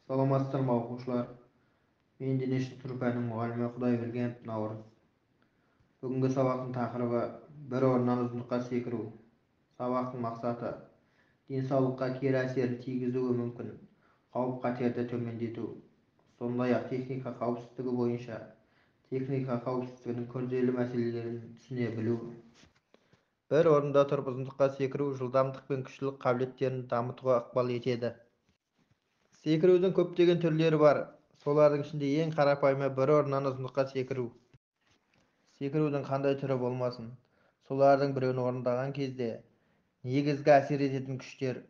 Саламатсыздар ма, оқушылар? Мен дене шынықтыру пәнінің мұғалімі Құдайбергенов Наурыз. Бүгінгі сабақтың тақырыбы: бір орыннан ұзындыққа секіру. Сабақтың мақсаты: денсаулыққа кері әсерін тигізуі мүмкін қауіп-қатерді төмендету, сондай-ақ техника қауіпсіздігі бойынша техника қауіпсіздігінің күрделі мәселелерін түсіне білу. Бір орында тұрып ұзындыққа секіру жылдамдық пен күштілік қабілеттерін дамытуға ықпал етеді. Секірудің көптеген түрлері бар. Солардың ішінде ең қарапайымы бір орыннан ұзындыққа секіру. Секірудің қандай түрі болмасын, солардың біреуін орындаған кезде негізгі әсер ететін күштер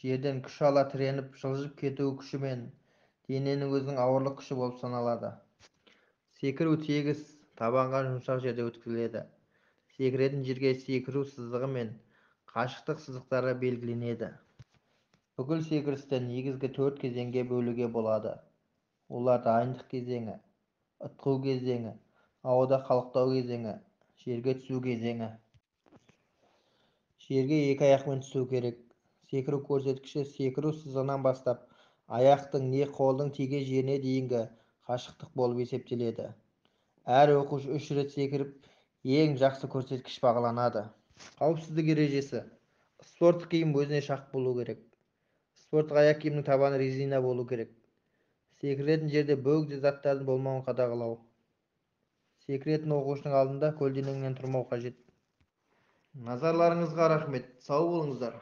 жерден күш ала тіреніп жылжып кету күші мен дененің өзінің ауырлық күші болып саналады. Секіру тегіс, табанға жұмсақ жерде өткізіледі. Секіретін жерге секіру сызығы мен қашықтық сызықтары белгіленеді. Бүкіл секірісті негізгі 4 кезеңге бөлуге болады. Олар: дайындық кезеңі, ытқу кезеңі, ауада қалықтау кезеңі, жерге түсу кезеңі. Жерге екі аяқпен түсу керек. Секіру көрсеткіші секіру сызығынан бастап аяқтың не қолдың тиген жеріне дейінгі қашықтық болып есептеледі. Әр оқушы 3 рет секіріп, ең жақсы көрсеткіш бағаланады. Қауіпсіздік ережесі. Спорттық киім өзіне шақ болу керек. Спорттық аяқ киімнің табаны резина болу керек. Секіретін жерде бөгде заттардың болмауын қадағалау. Секіретін оқушының алдында көлденеңнен тұрмау қажет. Назарларыңызға рахмет. Сау болыңыздар.